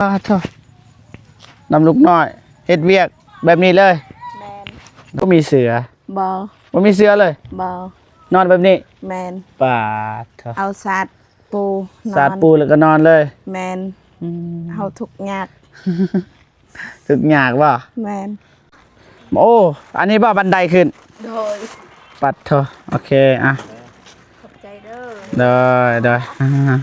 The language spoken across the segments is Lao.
ປາດໂທ້ ນຳລູກນ້ອຍເຮັດວຽກແບບນີ້ເລີຍ. ແມ່ນ. ບໍ່ມີເສືອ? ບໍ່. ບໍ່ມີເສືອເລີຍ? ບໍ່. ນອນແບບນີ້? ແມ່ນ. ປາດໂທ້ ເອົາສາດປູນອນ ສາດປູແລ້ວກໍນອນເລີຍ. ແມ່ນ. ອືມ ເຮົາທຸກຍາກ. ທຸກຍາກບໍ່? ແມ່ນ. ໂອ້ ອັນນີ້ບໍ່ບັນໄດຂຶ້ນ? ໂດຍ. ປັດໂທ ໂອເຄ ອ່ະ ຂອບໃຈເດີ. ໂດຍ ໂດຍ ອ່າ.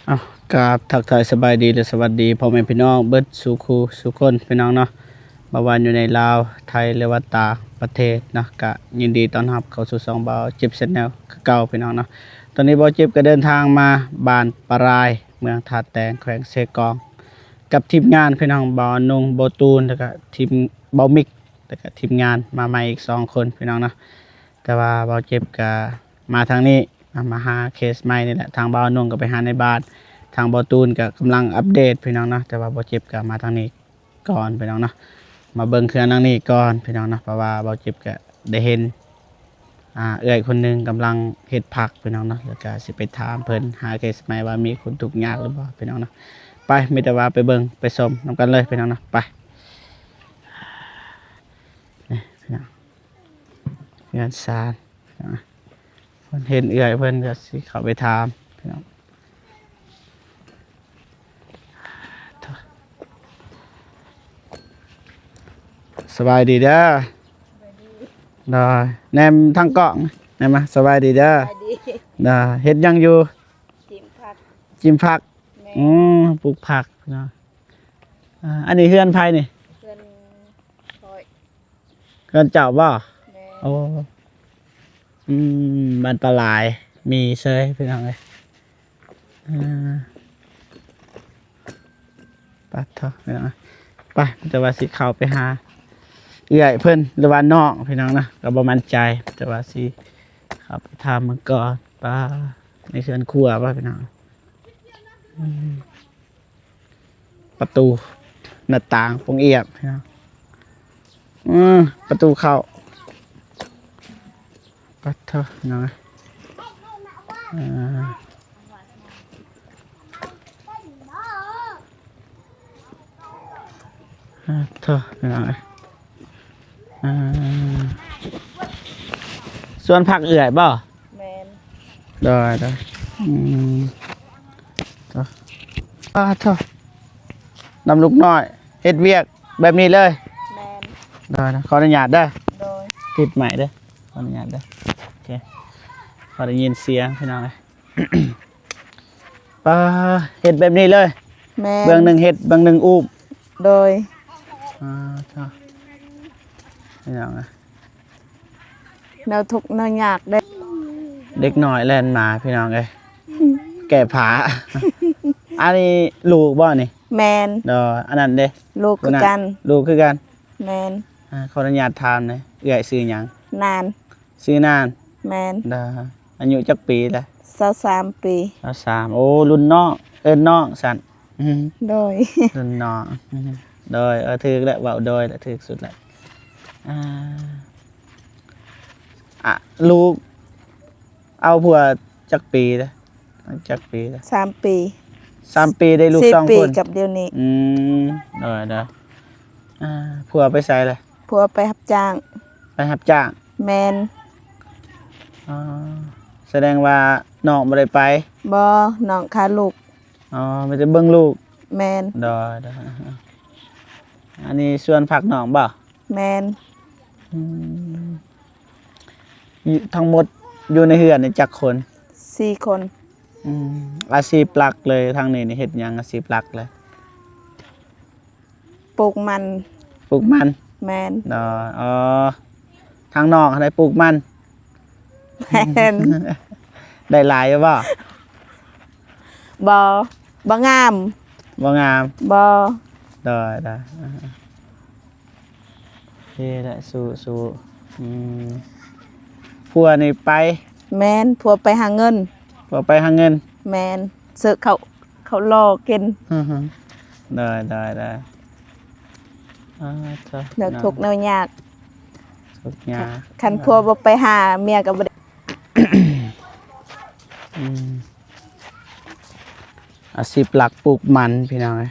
ເອົາ ກາບທັກທາຍສະບາຍດີ ແລະ ສະຫວັດດີພໍ່ແມ່ພີ່ນ້ອງເບິດສູ່ຄູ່ສູ່ຄົນ ພີ່ນ້ອງເນາະ, ບໍ່ວ່າຢູ່ໃນລາວ ໄທ ຫຼືວ່າຕ່າງປະເທດເນາະ, ກະຍິນດີຕ້ອນຮັບເຂົ້າສູ່ຊ່ອງບ່າວເຈັບ Channel ຄືເກົ່າ ພີ່ນ້ອງເນາະ. ຕອນນີ້ບ່າວເຈັບກໍເດີນທາງມາບ້ານປາລາຍ ເມືອງທ່າແຕງ ແຂວງເຊກອງ ກັບທີມງານ ພີ່ນ້ອງ, ບ່າວນຸ່ງ ບ່າວຕູນ ແລ້ວກະທີມ ບ່າວມິກ ແລ້ວກະທີມງານມາໃໝ່ອີກສອງຄົນ ພີ່ນ້ອງເນາະ. ແຕ່ວ່າບ່າວເຈັບກະມາທາງນີ້ ມາ ມາຫາເຄສໃໝ່ນີ້ແຫຼະ. ທາງບ່າວນຸ່ງກໍໄປຫາໃນບ້ານ, ທາງບ່າວຕູນກໍກຳລັງອັບເດດ ພີ່ນ້ອງເນາະ. ແຕ່ວ່າບ່າວເຈັບກໍມາທາງນີ້ກ່ອນ ພີ່ນ້ອງເນາະ, ມາເບິ່ງເຮືອນຫຼັງນີ້ກ່ອນ ພີ່ນ້ອງເນາະ, ເພາະວ່າບ່າວເຈັບກໍໄດ້ເຫັນ ອ່າ ເອື້ອຍຄົນໜຶ່ງກຳລັງເຮັດຜັກ ພີ່ນ້ອງເນາະ, ແລ້ວກໍຊິໄປຖາມເພິ່ນ ຫາເຄສໃໝ່ວ່າມີຄົນທຸກຍາກຫຼືບໍ່ ພີ່ນ້ອງເນາະ. ໄປ ມີແຕ່ວ່າໄປເບິ່ງໄປຊົມນຳກັນເລີຍ ພີ່ນ້ອງເນາະ. ໄປ ນີ້ ພີ່ນ້ອງ ເຮືອນຊານ ເພິ່ນເຫັນເອື້ອຍເພິ່ນກໍຊິເຂົ້າໄປຖາມ ພີ່ນ້ອງ. ສະບາຍດີເດີ. ສະບາຍດີ. ໂດຍ ແນມທາງກ້ອງ ແນມມາ. ສະບາຍດີເດີ. ສະບາຍດີ. ໂດຍ ເຮັດຫຍັງຢູ່? ຈີມຜັກ. ຈີມຜັກ. ແມ່ນ. ອືມ ປູກຜັກເນາະ. ອ່າ ອັນນີ້ເຮືອນໃຜນີ້? ເຮືອນຂ້ອຍ. ເຮືອນເຈົ້າບໍ່? ແມ່ນ. ໂອ້ ອືມ ບ້ານປາລາຍ ມີເຊີຍ ພີ່ນ້ອງເອີຍ. ອ່າ ປາດໂທ ພີ່ນ້ອງເອີຍ. ໄປ ແຕ່ວ່າຊິເຂົ້າໄປຫາເອື້ອຍເພິ່ນ ຫຼືວ່ານ້ອງ ພີ່ນ້ອງເນາະ, ກໍບໍ່ໝັ້ນໃຈ ແຕ່ວ່າຊິເຂົ້າໄປຖາມເບິ່ງກ່ອນ. ປາ ໃນເຮືອນຄົວບໍ່ ພີ່ນ້ອງ? ອືມ ປະຕູ ໜ້າຕ່າງ ປ່ອງອຽບ ພີ່ນ້ອງ. ອືມ ປະຕູເຂົ້າ. ປາດໂທ ພີ່ນ້ອງເອີຍ. ອ່າ ປາດໂທ ພີ່ນ້ອງເອີຍ. ອ່າ ສວນຜັກເອື້ອຍບໍ່? ແມ່ນ. ໂດຍ ໂດຍ ອືມ ໂຕ ປາດໂທ ນຳລູກນ້ອຍເຮັດວຽກແບບນີ້ເລີຍ. ແມ່ນ. ໂດຍ ໂດຍ ຂໍອະນຸຍາດເດີ. ໂດຍ ຕິດໄມເດີ ຂໍອະນຸຍາດເດີ. ໂອເຄ ຂໍໄດ້ຍິນສຽງ ພີ່ນ້ອງເອີຍ. ປາ ເຮັດແບບນີ້ເລີຍ. ແມ່ນ. ເບື້ອງໜຶ່ງເຮັດ ເບື້ອງໜຶ່ງອູ້ມ. ໂດຍ. ອ່າ ເຈົ້າ ພີ່ນ້ອງເອີຍ ແນວທຸກແນວຍາກເດ້. ເດັກນ້ອຍແລ່ນມາ ພີ່ນ້ອງເອີຍ ແກ້ຜ້າ. ອັນນີ້ລູກບໍ່ນີ້? ແມ່ນ. ດອ ອັນນັ້ນເດ້? ລູກຄືກັນ. ລູກຄືກັນ. ແມ່ນ. ອ່າ ຂໍອະນຸຍາດຖາມແດ່ ເອື້ອຍຊື່ຫຍັງ? ນານ. ຊື່ນານ. ແມ່ນ. ດາ ອາຍຸຈັກປີລະ? ຊາວສາມປີ. ຊາວສາມ ໂອ້ ລຸ້ນນ້ອງ ເອີ້ນນ້ອງຊັ້ນ. ອືມ ໂດຍ ລຸ້ນນ້ອງ. ອືມ ໂດຍ ເອີ ຖືກແລ້ວ ເວົ້າໂດຍລະຖືກສຸດແລ້ວ. ອ່າ ອະ ລູກເອົາຜົວຈັກປີລະ? ຈັກປີລະ? ສາມປີ. ສາມປີ ໄດ້ລູກສອງຄົນ. ສີ່ປີກັບດຽວນີ້. ອືມ ໂດຍ ໂດຍ. ອ່າ ຜົວໄປໃສລະ? ຜົວໄປຮັບຈ້າງ. ໄປຮັບຈ້າງ. ແມ່ນ. ອໍ ສະແດງວ່ານ້ອງບໍ່ໄດ້ໄປ? ບໍ່ ນ້ອງຄາລູກ. ອໍ ມີແຕ່ເບິ່ງລູກ. ແມ່ນ. ໂດຍ ໂດຍ. ອັນນີ້ສວນຜັກນ້ອງບໍ່? ແມ່ນ. ອືມ ຢູ່ ທັງໝົດຢູ່ໃນເຮືອນນີ້ຈັກຄົນ? ສີ່ຄົນ. ອືມ ອາຊີບຫຼັກເລີຍທາງນີ້ນີ້ເຮັດຫຍັງ? ອາຊີບຫຼັກເລີຍ ປູກມັນ. ປູກມັນ. ແມ່ນ. ອໍ ອໍ ທາງນ້ອງຫັ້ນໄດ້ປູກມັນ. ແມ່ນ. ໄດ້ຫຼາຍຢູ່ບໍ່? ບໍ່ ບໍ່ງາມ. ບໍ່ງາມ. ບໍ່. ໂດຍ ໂດຍ. ເຮັດແຫຼະ ສູ້ໆ. ອືມ ຜົວນີ້ໄປ? ແມ່ນ ຜົວໄປຫາເງິນ. ຜົວໄປຫາເງິນ. ແມ່ນ ຊື້ເຂົ້າ ເຂົ້າຫຼໍ່ກິນ. ອືຮຶ ໂດຍ ໂດຍ ໂດຍ ອາ ໂທ້ ແນວທຸກແນວຍາກ ທຸກຍາກ ຄັນຜົວບໍ່ໄປຫາ ເມຍກໍບໍ່ໄດ້ ອືມ ອາຊີບຫຼັກປູກມັນ ພີ່ນ້ອງເອີຍ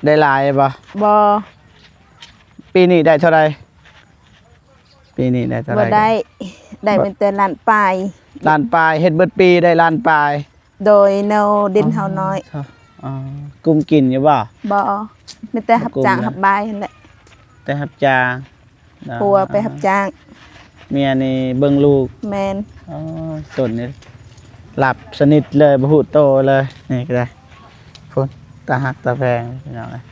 ໄດ້ຫຼາຍບໍ່? ບໍ່ ປີນີ້ໄດ້ເທົ່າໃດ? ປີນີ້ໄດ້ເທົ່າໃດ? ບໍ່ໄດ້ ໄດ້ແຕ່ລ້ານປາຍ ລ້ານປາຍ ເຮັດເບິດປີໄດ້ລ້ານປາຍ ໂດຍ ແນວດິນເຮົານ້ອຍ ອໍ ກຸ້ມກິນຢູ່ບໍ່? ບໍ່ ມີແຕ່ຮັບຈ້າງຮັບບາຍຫັ້ນແຫຼະ ແຕ່ຮັບຈ້າງ ຜົວໄປຮັບຈ້າງ ເມຍນີ້ເບິ່ງລູກ ແມ່ນ ອໍ ຕົນນີ້ຫຼັບສະໜິດເລີຍ ບໍ່ຮູ້ໂຕເລີຍ ນີ້ກໍໄດ້ ພຸ້ນ ຕາຮັກຕາແພງ ພີ່ນ້ອງເອີຍ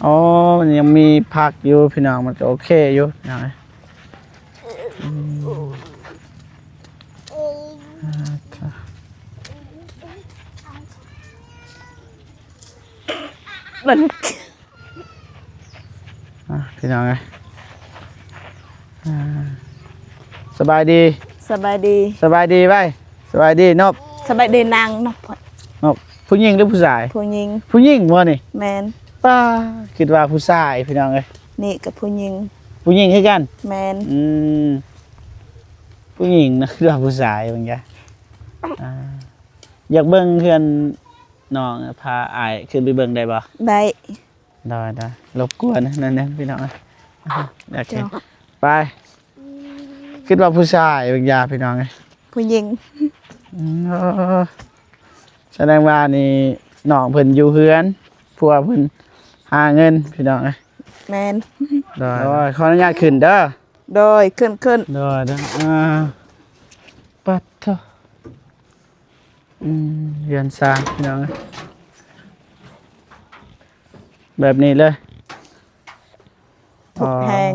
ອໍ ມັນຍັງມີຜັກຢູ່ ພີ່ນ້ອງ ມັນກໍໂອເຄຢູ່ ພີ່ນ້ອງເອີຍ ອືມ ມັນ ອ່າ ພີ່ນ້ອງເອີຍ ອ່າ ສະບາຍດີ ສະບາຍດີ ສະບາຍດີໄວ້ ສະບາຍດີນົບ ສະບາຍດີນາງນົບ ນົບ ຜູ້ຍິງຫຼືຜູ້ຊາຍ? ຜູ້ຍິງ ຜູ້ຍິງບໍ່ນີ້? ແມ່ນ ປ້າ ຄິດວ່າຜູ້ຊາຍ ພີ່ນ້ອງເອີຍ ນີ້ກໍຜູ້ຍິງ ຜູ້ຍິງຄືກັນ ແມ່ນ ອືມ ຜູ້ຍິງນະ ຄືວ່າຜູ້ຊາຍເບິ່ງຈ້າ ອ່າ ຢາກເບິ່ງເຮືອນນ້ອງ ພາອ້າຍຂຶ້ນໄປເບິ່ງໄດ້ບໍ່? ໄດ້ ໄດ້ ໄດ້ ລົບກວນໜ້ອຍໜຶ່ງ ພີ່ນ້ອງ ໂອເຄ ໄປ ຄິດວ່າຜູ້ຊາຍເບິ່ງຢາ ພີ່ນ້ອງເອີຍ ຜູ້ຍິງ ອືມ ສະແດງວ່ານີ້ນ້ອງເພິ່ນຢູ່ເຮືອນ ຜົວເພິ່ນຫາເງິນ ພີ່ນ້ອງເອີຍ ແມ່ນ ໂດຍ ໂດຍ ຂໍອະນຸຍາດຂຶ້ນເດີ ໂດຍ ຂຶ້ນ ຂຶ້ນ ໂດຍ ໂດຍ ອ່າ ປັດໂທ ອືມ ເຮືອນຊານ ພີ່ນ້ອງເອີຍ ແບບນີ້ເລີຍ ທຸກແຮງ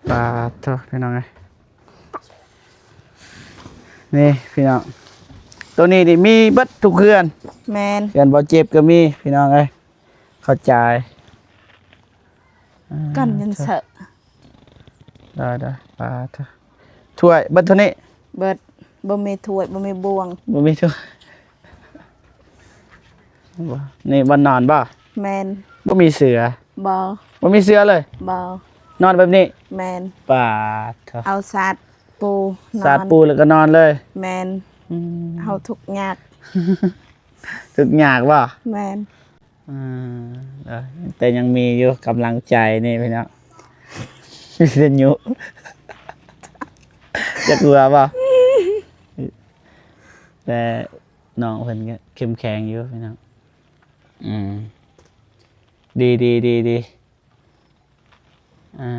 ອໍ ປາດໂທ ພີ່ນ້ອງເອີຍ ນີ້ພີ່ນ້ອງ ໂຕນີ້ນີ້ມີເບິດທຸກເຮືອນ ແມ່ນ ເຮືອນບໍ່ເຈັບກໍມີ ພີ່ນ້ອງເອີຍ ເຂົ້າໃຈ ອ່າ ກັນຍັງເຊາະ ໂທ ໄດ້ໆ ປາດໂທ ຖ້ວຍເບິດເທົ່ານີ້ ເບິດ ບໍ່ມີຖ້ວຍ ບໍ່ມີບ່ວງ ບໍ່ມີຖ້ວຍ ນີ້ບ່ອນນອນບໍ່? ແມ່ນ ບໍ່ມີເສື່ອ? ບໍ່ ບໍ່ມີເສື່ອເລີຍ? ບໍ່ ນອນແບບນີ້? ແມ່ນ ປາດໂທ ເອົາສາດປູນອນ ສາດປູແລ້ວກໍນອນເລີຍ? ແມ່ນ ອືມ ເຮົາທຸກຍາກ ທຸກຍາກບໍ່? ແມ່ນ ອ່າ ເອີ ແຕ່ຍັງມີຢູ່ກຳລັງໃຈນີ້ພີ່ນ້ອງ ວິທະຍຸ ຢາກຫົວບໍ່? ແຕ່ນ້ອງເພິ່ນກໍເຂັ້ມແຂງຢູ່ພີ່ນ້ອງ ອືມ ດີໆໆໆ ອ່າ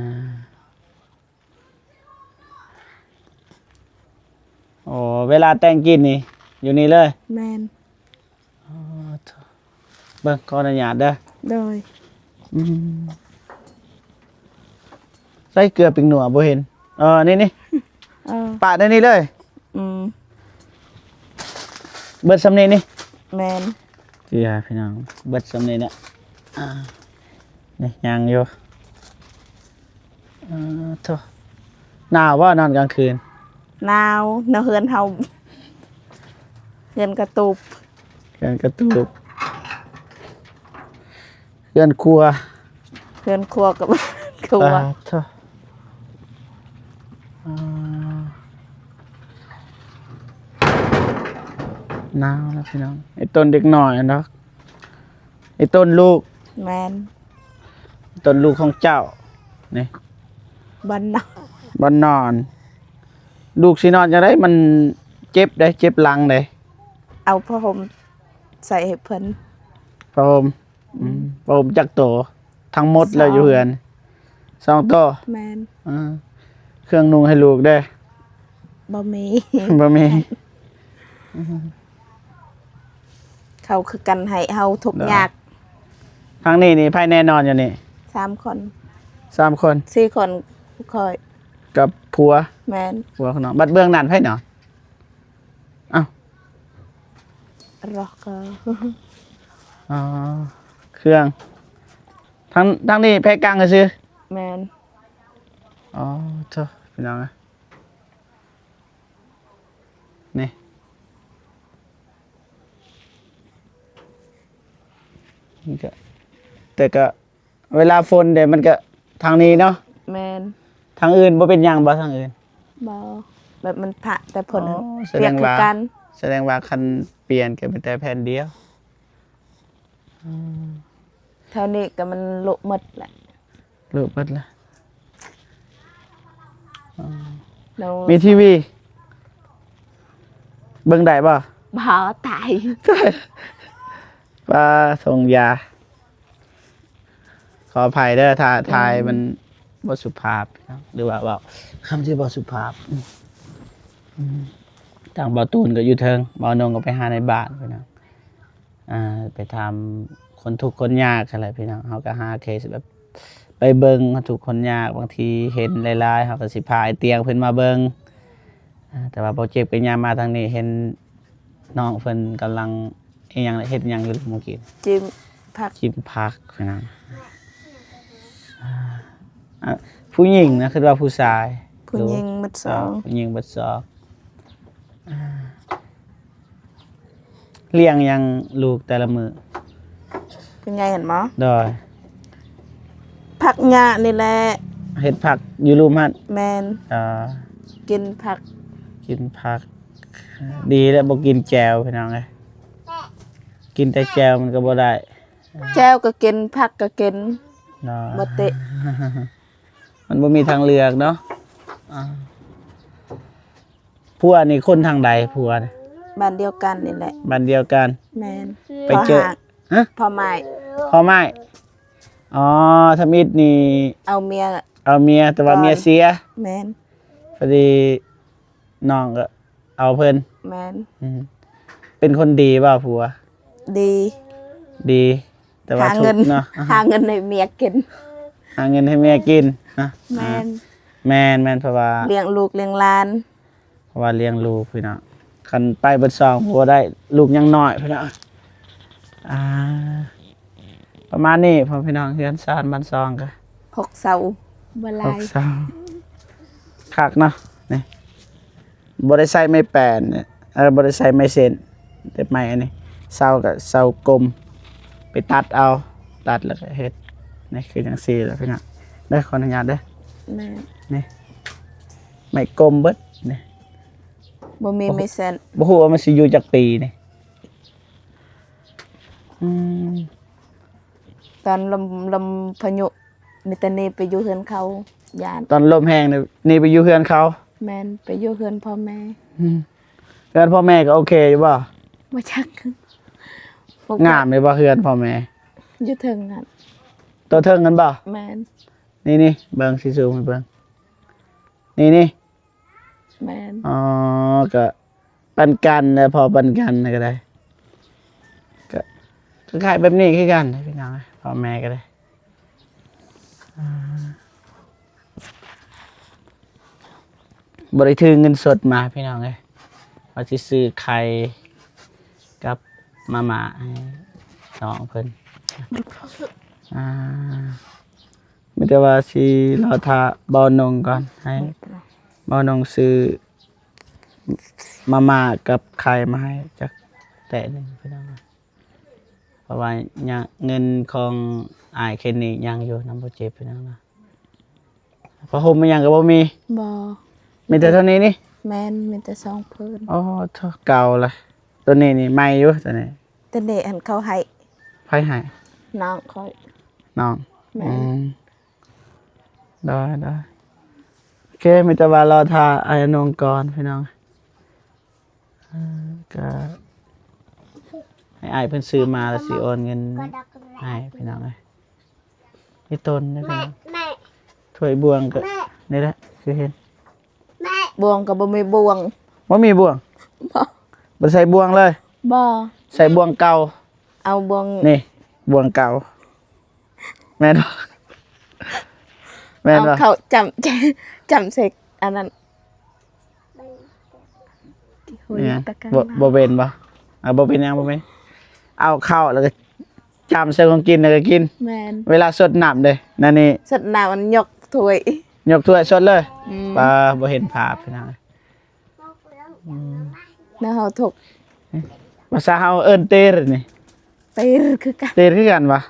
ໂອ້ ເວລາແຕ່ງກິນນີ້ຢູ່ນີ້ເລີຍ? ແມ່ນ ອໍ ໂທ້ ເບິ່ງ ຂໍອະນຸຍາດເດີ ໂດຍ ອືມ ໃສ່ເກືອປິງນົວບໍ່ເຫັນ ເອີ ນີ້ໆ ເອີ ປະໃນນີ້ເລີຍ ອືມ ເບິດຊ່ຳນີ້ນີ້ ແມ່ນ ເກືອພີ່ນ້ອງ ເບິດຊ່ຳນີ້ແຫຼະ ອ່າ ນີ້ຍັງຢູ່ ເອີ ໂທ້ ໜາວບໍ່ນອນກາງຄືນ? ໜາວ ນອນເຮືອນເຮົາ ເຮືອນກະຕູບ ເຮືອນກະຕູບ ເຮືອນຄົວ ເຮືອນຄົວກັບຄົວ ປາດໂທ ອ່າ ໜາວແລ້ວພີ່ນ້ອງ ໄອ້ຕົນເດັກນ້ອຍຫັ້ນດອກ ໄອ້ຕົນລູກ ແມ່ນ ຕົ້ນລູກຂອງເຈົ້ານີ້ ບ່ອນນອນ ບ່ອນນອນ ລູກຊິນອນຈັ່ງໃດ ມັນເຈັບເດ້ ເຈັບຫຼັງເດ້ ເອົາຜ້າຫົ່ມໃສ່ໃຫ້ເພິ່ນ ຜ້າຫົ່ມ ອືມ ອືມ ຜ້າຫົ່ມຈັກໂຕ ທັງໝົດແລ້ວຢູ່ເຮືອນ ສອງໂຕ ແມ່ນ ອ່າ ເຄື່ອງນຸ່ງໃຫ້ລູກເດ້ ບໍ່ມີ ບໍ່ມີ ເຂົາຄືກັນໃຫ້ເຮົາທຸກຍາກ ທາງນີ້ນີ້ໃຜແນ່ນອນຢູ່ນີ້? ສາມຄົນ ສາມຄົນ ສີ່ຄົນ ຂ້ອຍກັບຜົວ ແມ່ນ ຜົວຂອງນ້ອງ ບັດເບື້ອງນັ້ນໃຜນອນ? ອ້າວ ລັອກເກີ ອໍ ເຄື່ອງ ທາງ ທາງນີ້ແພກັງຊື່ ແມ່ນ ອໍ ໂທ້ ພີ່ນ້ອງເອີຍ ນີ້ ໂ ມັນກະ ແຕ່ກະເວລາຝົນເດ ມັນກະທາງນີ້ເນາະ. ແມ່ນ. ທາງອື່ນບໍ່ເປັນຫຍັງບໍ່ ທາງອື່ນ? ບໍ່ ແບບມັນພະແຕ່ຝົນ. ອໍ ສະແດງວ່າ ປຽກຄືກັນ. ສະແດງວ່າຄັນປ່ຽນກະມີແຕ່ແຜ່ນດຽວ. ອືມ ແຖວນີ້ກະມັນໂລະໝົດແຫຼະ. ໂລະໝົດລະ. ອໍ ໂດຍ. ມີທີວີເບິ່ງໄດ້ບໍ່? ບໍ່ ຕາຍ. ປາ ຊົງຢາ ຂໍອະໄພເດີ ຖ້າ ອືມ ຖ່າຍມັນບໍ່ສຸພາບເນາະ ຫຼືວ່າເວົ້າຄຳທີ່ບໍ່ສຸພາບ. ອືມ ທາງບ່າວຕູນກໍຢູ່ເທິງ ບ່າວນົງກໍໄປຫາໃນບ້ານພຸ້ນນະ. ອ່າ ໄປຖາມຄົນທຸກຄົນຍາກຫັ້ນແຫຼະພີ່ນ້ອງ. ເຮົາກໍຫາເຄສແບບໄປເບິ່ງຄົນທຸກຄົນຍາກ ບາງທີເຫັນຫຼາຍໆ ເຮົາກໍຊິພາອ້າຍຕຽງເພິ່ນມາເບິ່ງ. ອ່າ ແຕ່ວ່າບໍ່ເຈັບກໍຍາມມາທາງນີ້ ເຫັນນ້ອງເພິ່ນກຳລັງ ອີຫຍັງ ເຮັດຫຍັງຢູ່ມື້ກີ້? ຈີ່ຜັກ. ຈີ່ຜັກພີ່ນ້ອງ. ອ່າ ອ່າ ຜູ້ຍິງນະ ຄິດວ່າຜູ້ຊາຍ? ຜູ້ຍິງໝົດສອງ. ຜູ້ຍິງໝົດສອງ. ອ່າ ລ້ຽງຫຍັງລູກແຕ່ລະມື້? ຜູ້ໃຫຍ່ຫັ້ນບໍ? ໂດຍ. ຜັກຫຍ້ານີ້ແຫຼະ. ເຮັດຜັກຢູ່ລຸ່ມຫັ້ນ? ແມ່ນ. ອ່າ ກິນຜັກ. ກິນຜັກ. ດີແລ້ວ ບໍ່ກິນແຈ່ວພີ່ນ້ອງເອີຍ. ກິນແຕ່ແຈ່ວມັນກໍບໍ່ໄດ້. ແຈ່ວກໍກິນ ຜັກກໍກິນ. ເນາະ. ບໍ່ຕິ. ມັນບໍ່ມີທາງເລືອກເນາະ. ອ່າ ຜົວນີ້ຄົນທາງໃດ? ຜົວນີ້ ບ້ານດຽວກັນນີ້ແຫຼະ. ບ້ານດຽວກັນ. ແມ່ນ. ໄປເຈີ ພໍ່ຮ້າງ. ຮະ? ພໍ່ໝ້າຍ. ພໍ່ໝ້າຍ. ອໍ ທຳອິດນີ້ເອົາເມຍ ເອົາເມຍ ແຕ່ວ່າເມຍເສຍ. ແມ່ນ. ພໍດີນ້ອງກໍເອົາເພິ່ນ. ແມ່ນ. ອືມ ເປັນຄົນດີບໍ່ຜົວ? ດີ. ດີ ແຕ່ວ່າທຸກເນາະ. ຫາເງິນໃຫ້ເມຍກິນ. ຫາເງິນໃຫ້ເມຍກິນເນາະ. ແມ່ນ. ແມ່ນໆ ເພາະວ່າລ້ຽງລູກລ້ຽງຫຼານ. ເພາະວ່າລ້ຽງລູກພີ່ນ້ອງ ຄັນໄປເບິດສອງບໍ່ໄດ້ ລູກຍັງນ້ອຍພີ່ນ້ອງ. ອ່າ ປະມານນີ້ພໍ່ແມ່ພີ່ນ້ອງ ເຮືອນຊານບ້ານຊ່ອງກະຫົກເສົາ ບໍ່ຫຼາຍ ຫົກເສົາ. ຄັກເນາະ ນີ້ ບໍ່ໄດ້ໃຊ້ໄມ້ແປ້ນ ເອີ ບໍ່ໄດ້ໃຊ້ໄມ້ເສັ້ນ ແຕ່ໄມ້ອັນນີ້ ເສົາກະເສົາກົມ ໄປຕັດເອົາ ຕັດແລ້ວກະເຮັດ ນີ້ຄືຈັ່ງຊີ້ແຫຼະພີ່ນ້ອງເດີ. ຂໍອະນຸຍາດເດີ. ແມ່ນ. ນີ້ ໄມ້ກົມເບິດນີ້. ບໍ່ມີໄມ້ເສັ້ນ. ບໍ່ຮູ້ວ່າມັນຊິຢູ່ຈັກປີນີ້. ອືມ ຕອນລົມ ລົມພາຍຸ ມີແຕ່ໜີໄປຢູ່ເຮືອນເຂົາ ຢ້ານ. ຕອນລົມແຮງນີ້ ໜີໄປຢູ່ເຮືອນເຂົາ. ແມ່ນ ໄປຢູ່ເຮືອນພໍ່ແມ່. ອືມ ເຮືອນພໍ່ແມ່ກໍໂອເຄຢູ່ບໍ່? ບໍ່ຈັກ. ງາມຢູ່ບໍ່ເຮືອນພໍ່ແມ່? ຢູ່ເທິງຫັ້ນ. ຕົວເທິງຫັ້ນບໍ່? ແມ່ນ. ນີ້ໆ ເບິ່ງ ຊິຊູມໃຫ້ເບິ່ງ ນີ້ໆ. ແມ່ນ. ອໍ ກະປັນກັນແຫຼະ ພໍປັນກັນກໍໄດ້ ກະຄ້າຍໆແບບນີ້ຄືກັນພີ່ນ້ອງ ພໍ່ແມ່ກໍໄດ້. ອ່າ ບໍ່ໄດ້ຖືເງິນສົດມາພີ່ນ້ອງເອີຍ ວ່າຊິຊື້ໄຂ່ກັບມາມ່າໃຫ້ນ້ອງເພິ່ນ. ອ່າ ມີແຕ່ວ່າຊິລໍຖ້າບ່າວນົງກ່ອນ ໃຫ້ບ່າວນົງຊື້ມາມ່າກັບໄຂ່ມາໃຫ້ຈັກແຕະໜຶ່ງພີ່ນ້ອງ. ເພາະວ່າຍັງ ເງິນຂອງອ້າຍເຄນນີ້ຍັງຢູ່ນຳບໍ່ເຈັບພີ່ນ້ອງ. ຜ້າຫົ່ມອີ່ຫຍັງກໍບໍ່ມີ. ບໍ່. ມີແຕ່ເທົ່ານີ້ນີ້? ແມ່ນ ມີແຕ່ສອງຜືນ. ອໍ ເກົ່າລະ. ໂຕນີ້ນີ້ໃໝ່ຢູ່ ໂຕນີ້. ໂຕນີ້ຫັ້ນເຂົາໃຫ້. ໃຜໃຫ້? ນ້ອງຂ້ອຍ. ນ້ອງ. ແມ່ນ. ອືມ ໄດ້ໆ ໂອເຄ ມີແຕ່ວ່າລໍຖ້າອ້າຍນົງກ່ອນພີ່ນ້ອງ. ເອີ ກະໃຫ້ອ້າຍເພິ່ນຊື້ມາ ແລ້ວຊິໂອນເງິນໃຫ້ພີ່ນ້ອງເອີຍ. ມີຕົ້ນເດ້ພີ່ນ້ອງ. ຖ້ວຍບ່ວງກໍນີ້ແຫຼະ ຄືເຫັນ. ບ່ວງກໍບໍ່ມີບ່ວງ. ບໍ່ມີບ່ວງ? ບໍ່. ບໍ່ໄດ້ໃສ່ບ່ວງເລີຍ? ບໍ່. ໃສ່ບ່ວງເກົ່າ. ເອົາບ່ວງ ນີ້ ບ່ວງເກົ່າ. ແມ່ນບໍ່? ແມ່ນບໍ່? ເອົາເຂົ້າຈ້ຳ ຈ້ຳໃສ່ອັນນັ້ນ. ບໍ່ ບໍ່ເປັນບໍ່? ອ່າ ບໍ່ເປັນຫຍັງ ບໍ່ເປັນ. ເອົາເຂົ້າແລ້ວກໍຈ້ຳໃສ່ຂອງກິນແລ້ວກໍກິນ. ແມ່ນ. ເວລາສົດນ້ຳເດ້ ນັ້ນນີ້ ສົດນ້ຳມັນຍົກຖ້ວຍ ຍົກຖ້ວຍສົດເລີຍ. ອືມ ປາ ບໍ່ເຫັນພາບພີ່ນ້ອງ. ອືມ ແນວເຮົາທຸກ ພາສາເຮົາເອີ້ນເຕີນີ້. ເຕີນຄືກັນ ເຕີນຄືກັນຫວາ?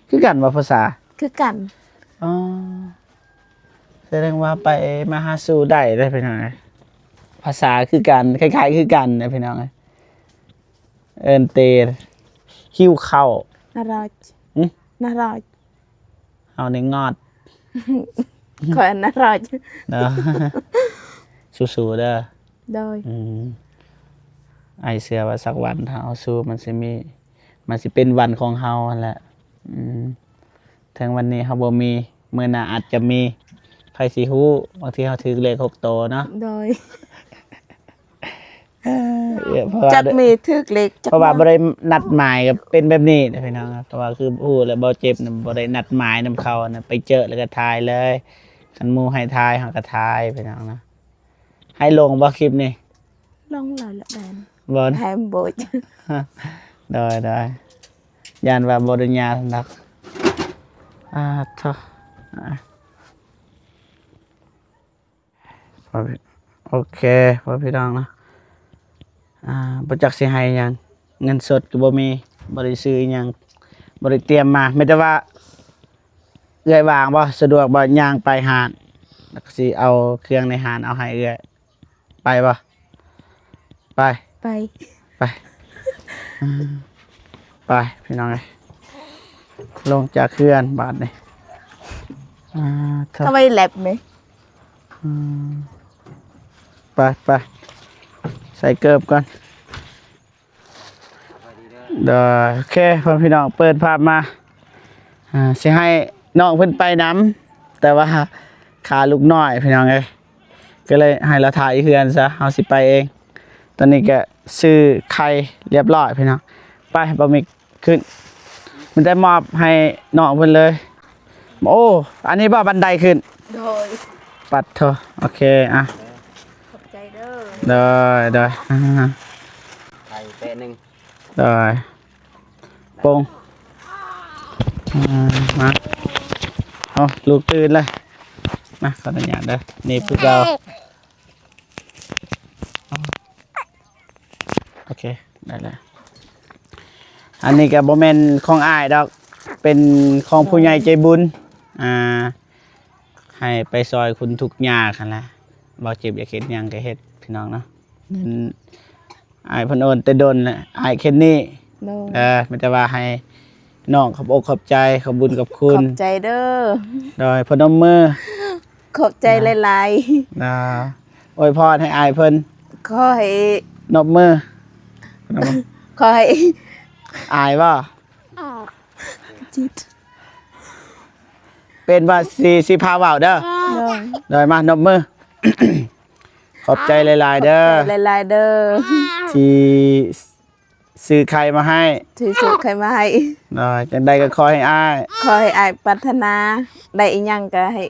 ຄືກັນບໍ່ພາສາ? ຄືກັນ. ອໍ ສະແດງວ່າໄປມາຫາສູ່ໄດ້ເດ້ພີ່ນ້ອງເອີຍ. ພາສາຄືກັນ ຄ້າຍໆຄືກັນເດ້ພີ່ນ້ອງເອີຍ. ເອີ້ນເຕີນ ຫິວເຂົ້າ ນະຣອດ ຫຶ? ນະຣອດ ເຮົານີ້ງອດ ຂ້ອຍນະຣອດເນາະ. ສູ້ໆເດີ. ໂດຍ. ອືມ ອ້າຍເຊື່ອວ່າສັກວັນຖ້າເຮົາສູ້ ມັນຊິມີ ມັນຊິເປັນວັນຂອງເຮົາຫັ້ນແຫຼະ. ອືມ ເຖິງວັນນີ້ເຮົາບໍ່ມີ ມື້ໜ້າອາດຈະມີ ໃຜຊິຮູ້ ບາງທີເຮົາຖືກເລກຫົກໂຕເນາະ. ໂດຍ. ເອີ ເພາະວ່າຈັກມີຖືກເລກຈັກ ເພາະວ່າບໍ່ໄດ້ນັດໝາຍກໍເປັນແບບນີ້ນະພີ່ນ້ອງ. ເພາະວ່າຄືຮູ້ແລ້ວ ບໍ່ເຈັບນະ ບໍ່ໄດ້ນັດໝາຍນຳເຂົານະ ໄປເຈີແລ້ວກໍຖ່າຍເລີຍ. ຄັນໝູ່ໃຫ້ຖ່າຍ ເຮົາກໍຖ່າຍພີ່ນ້ອງເນາະ. ໃຫ້ລົງບໍ່ຄລິບນີ້? ລົງແລ້ວລະແບນ ບໍ່ ແຮມໂບດ. ໂດຍໆ ຢ້ານວ່າບໍ່ອະນຸຍາດດອກ. ອາ ໂທ ອາ ໂອເຄ ພໍ່ພີ່ນ້ອງເນາະ. ອາ ບໍ່ຈັກຊິໃຫ້ຫຍັງ ເງິນສົດກໍບໍ່ມີ ບໍ່ໄດ້ຊື້ອີ່ຫຍັງ ບໍ່ໄດ້ຕຽມມາ. ມີແຕ່ວ່າເອື້ອຍວ່າງບໍ່? ສະດວກບໍ່? ຍ່າງໄປຮ້ານ ແລ້ວກໍຊິເອົາເຄື່ອງໃນຮ້ານເອົາໃຫ້ເອື້ອຍ. ໄປບໍ່? ໄປ ໄປ ໄປ ອືມ ໄປພີ່ນ້ອງເອີຍ. ລົງຈາກເຮືອນບາດນີ້. ອາ ທຳໄມແລັບນີ້? ອືມ ໄປ ໄປ ໃສ່ເກີບກ່ອນ. ໂດຍ ໂອເຄ ພໍ່ພີ່ນ້ອງ ເປີດພາບມາ ອາ ຊິໃຫ້ນ້ອງເພິ່ນໄປນຳ ແຕ່ວ່າຂາລູກນ້ອຍພີ່ນ້ອງເອີຍ ກໍເລີຍໃຫ້ລາວຖ່າຍຢູ່ເຮືອນຊະ ເຮົາຊິໄປເອງ. ຕອນນີ້ກໍຊື້ໄຂ່ລຽບຮ້ອຍພີ່ນ້ອງ. ໄປ ບໍ່ມີຂຶ້ນ ມັນໄດ້ມອບໃຫ້ນ້ອງເພິ່ນເລີຍ. ໂອ້ ອັນນີ້ບໍ່ບັນໄດຂຶ້ນ? ໂດຍ. ປັດໂທ ໂອເຄ ອະ ຂອບໃຈເດີ. ໂດຍ ໂດຍ ອາ ໄຂ່ແປະໜຶ່ງ. ໂດຍ ປົງ ອາ ມາ ເອົາ ລູກຕື່ນເລີຍ ມາ ຂໍອະນຸຍາດເດີ. ນີ້ຄືເກົ່າ. ໂອເຄ ໄດ້ແລ້ວ. ອັນນີ້ກໍບໍ່ແມ່ນຂອງອ້າຍດອກ ເປັນຂອງຜູ້ໃຫຍ່ໃຈບຸນ ອາ ໃຫ້ໄປຊ່ອຍຄຸນທຸກຍາກຫັ້ນແຫຼະ. ບໍ່ເຈັບຢາກເຮັດຫຍັງກໍເຮັດພີ່ນ້ອງເນາະ. ເງິນອ້າຍເພິ່ນໂອນແຕ່ດົນແຫຼະ ອ້າຍເຄນນີ. ໂດຍ. ເອີ ມີແຕ່ວ່າໃຫ້ນ້ອງຂອບອົກຂອບໃຈ ຂອບບຸນຂອບຄຸນ. ຂອບໃຈເດີ. ໂດຍ ພະນົມມື. ຂອບໃຈຫຼາຍໆ. ນະ ອວຍພອນໃຫ້ອ້າຍເພິ່ນ. ຂໍໃຫ້ ນົບມື. ຂໍໃຫ້ ອາຍບໍ່? ຈິດ ເປັນວ່າຊິ ຊິພາເວົ້າເດີ. ໂດຍ. ໂດຍ ມາ ນົບມື. ຂອບໃຈຫຼາຍໆເດີ. ຂອບໃຈຫຼາຍໆເດີ ທີ່ ຊື້ໄຂ່ມາໃຫ້ ທີ່ຊື້ໄຂ່ມາໃຫ້. ໂດຍ ຈັ່ງໃດກໍຂໍໃຫ້ອ້າຍ ຂໍໃຫ້ອ້າຍປາດຖະໜາໄດ້ອີ່ຫຍັງກໍໃຫ້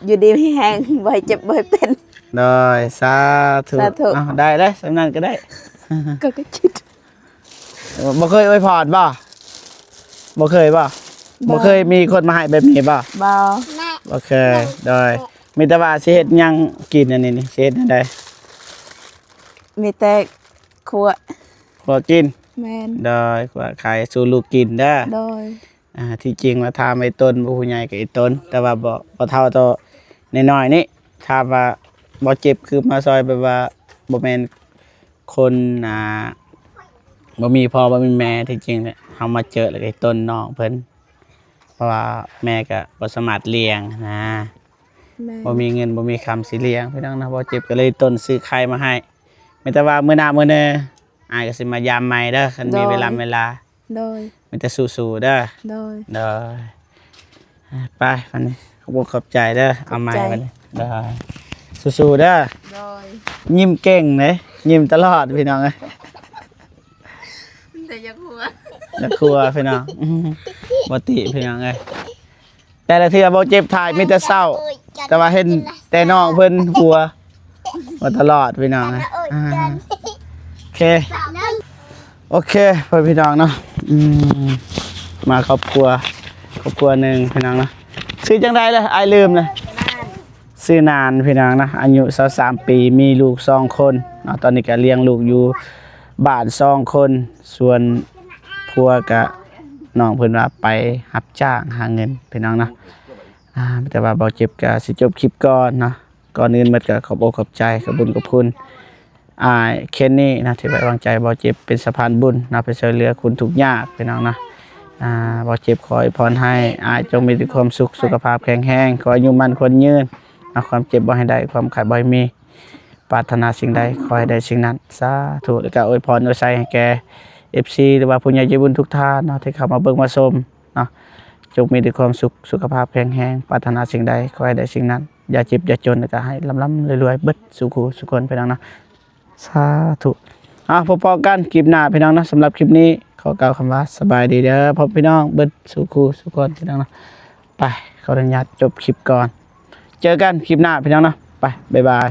ຢູ່ດີມີແຮງ ບໍ່ໃຫ້ເຈັບບໍ່ໃຫ້ເປັນ. ໂດຍ ສາທຸ ສາທຸ. ເອົາ ໄດ້ເລີຍ ສ່ຳນັ້ນກໍໄດ້. ກໍ ກໍຄິດ ບໍ່ເຄີຍອວຍພອນບໍ່? ບໍ່ເຄີຍບໍ່? ບໍ່ ບໍ່ເຄີຍມີຄົນມາໃຫ້ແບບນີ້ບໍ່? ບໍ່ ບໍ່ເຄີຍ. ໂດຍ ມີແຕ່ວ່າຊິເຮັດຫຍັງກິນອັນນີ້ນີ້ ຊິເຮັດແນວໃດ? ມີແຕ່ ຂົ້ວ ຂົ້ວກິນ. ແມ່ນ. ໂດຍ ຂົ້ວໄຂ່ສູ່ລູກກິນເດີ. ໂດຍ. ອ່າ ທີ່ຈິງວ່າຖາມໄອ້ຕົນ ຜູ້ໃຫຍ່ກໍໄອ້ຕົນ ແຕ່ວ່າບໍ່ ບໍ່ເຖົ້າໂຕນ້ອຍໆນີ້ ຖາມວ່າບໍ່ເຈັບຄືມາຊ່ອຍ ແບບວ່າບໍ່ແມ່ນຄົນ ອ່າ ບໍ່ມີພໍ່ບໍ່ມີແມ່. ທີ່ຈິງແຫຼະ ເຮົາມາເຈີແລ້ວກໍໄອ້ຕົນນ້ອງເພິ່ນ ເພາະວ່າແມ່ກໍບໍ່ສາມາດລ້ຽງນະ. ແມ່ນ. ບໍ່ມີເງິນບໍ່ມີຄຳຊິລ້ຽງ ພີ່ນ້ອງນະ. ບໍ່ເຈັບກໍເລີຍຕົ້ນຊື້ໄຂ່ມາໃຫ້. ມີແຕ່ວ່າມື້ໜ້າມື້ໃນ ອ້າຍກໍຊິມາຢາມໃໝ່ເດີ ຄັນມີເວລາເວລາ. ໂດຍ. ມີແຕ່ສູ້ໆເດີ. ໂດຍ. ໂດຍ. ໄປ ບັດນີ້ ຂອບອົກຂອບໃຈເດີ. ເອົາໃໝ່ບັດນີ້. ໂດຍ. ສູ້ໆເດີ. ໂດຍ. ຍິ້ມເກັ່ງເດ້ ຍິ້ມຕະຫຼອດ ພີ່ນ້ອງເອີຍ. ມີແຕ່ຢາກຫົວ ຢາກຫົວ ພີ່ນ້ອງ. ບໍ່ຕິ ພີ່ນ້ອງເອີຍ. ແຕ່ລະເທື່ອບໍ່ເຈັບຖ່າຍມີແຕ່ເສົ້າ ແຕ່ວ່າເຫັນແຕ່ນ້ອງເພິ່ນຫົວມາຕະຫຼອດ ພີ່ນ້ອງ. ອ່າ ໂອເຄ ໂອເຄ ພໍ່ພີ່ນ້ອງເນາະ. ອືມ ມາຄອບຄົວ ຄອບຄົວໜຶ່ງ ພີ່ນ້ອງເນາະ. ຊື່ຈັ່ງໃດລະ? ອ້າຍລືມລະ. ຊື່ນານ ພີ່ນ້ອງເນາະ ອາຍຸຊາວສາມປີ ມີລູກສອງຄົນເນາະ. ຕອນນີ້ກໍລ້ຽງລູກຢູ່ບ້ານສອງຄົນ ສ່ວນ ຜົວກະ ນ້ອງເພິ່ນວ່າໄປຮັບຈ້າງຫາເງິນ ພີ່ນ້ອງເນາະ. ອາ ແຕ່ວ່າເບົາເຈັບກະຊິຈົບຄລິບກ່ອນເນາະ. ກ່ອນອື່ນໝົດກະຂອບອົກຂອບໃຈ ຂອບບຸນຂອບຄຸນ ອ້າຍເຄນນີ້ນະ ທີ່ໄວ້ວາງໃຈເບົາເຈັບເປັນສະພານບຸນເນາະ ໄປຊ່ວຍເຫຼືອຄົນທຸກຍາກ ພີ່ນ້ອງເນາະ. ອາ ເບົາເຈັບຂໍອວຍພອນໃຫ້ອ້າຍຈົ່ງມີແຕ່ຄວາມສຸກ ສຸຂະພາບແຂງແຮງ ຂໍອາຍຸໝັ້ນຂວັນຍືນເນາະ, ຄວາມເຈັບບໍ່ໃຫ້ໄດ້ ຄວາມໄຂ້ບໍ່ໃຫ້ມີ, ປາດຖະໜາສິ່ງໃດຂໍໃຫ້ໄດ້ສິ່ງນັ້ນ ສາທຸ. ແລ້ວກະອວຍພອນອວຍໄຊໃຫ້ແກ່ ເອັຟຊີ ຫຼືວ່າຜູ້ໃຫຍ່ໃຈບຸນທຸກທ່ານເນາະ ທີ່ເຂົ້າມາເບິ່ງມາຊົມເນາະ, ຈົ່ງມີແຕ່ຄວາມສຸກ ສຸຂະພາບແຂງແຮງ ປາດຖະໜາສິ່ງໃດຂໍໃຫ້ໄດ້ສິ່ງນັ້ນ ຢ່າເຈັບຢ່າຈົນ ແລ້ວກະໃຫ້ລ່ຳໆລວຍໆເບິດສູ່ຄູ່ສູ່ຄົນ ພີ່ນ້ອງເນາະ. ສາທຸ. ເອົາ ພົບພໍ້ກັນຄລິບໜ້າ ພີ່ນ້ອງເນາະ. ສຳລັບຄລິບນີ້ ຂໍກ່າວຄຳວ່າສະບາຍດີເດີ ພໍ່ພີ່ນ້ອງເບິດສູ່ຄູ່ສູ່ຄົນ ພີ່ນ້ອງເນາະ. ໄປ ຂໍອະນຸຍາດຈົບຄລິບກ່ອນ. ເຈີກັນຄລິບໜ້າ ພີ່ນ້ອງເນາະ. ໄປ ບາຍບາຍ.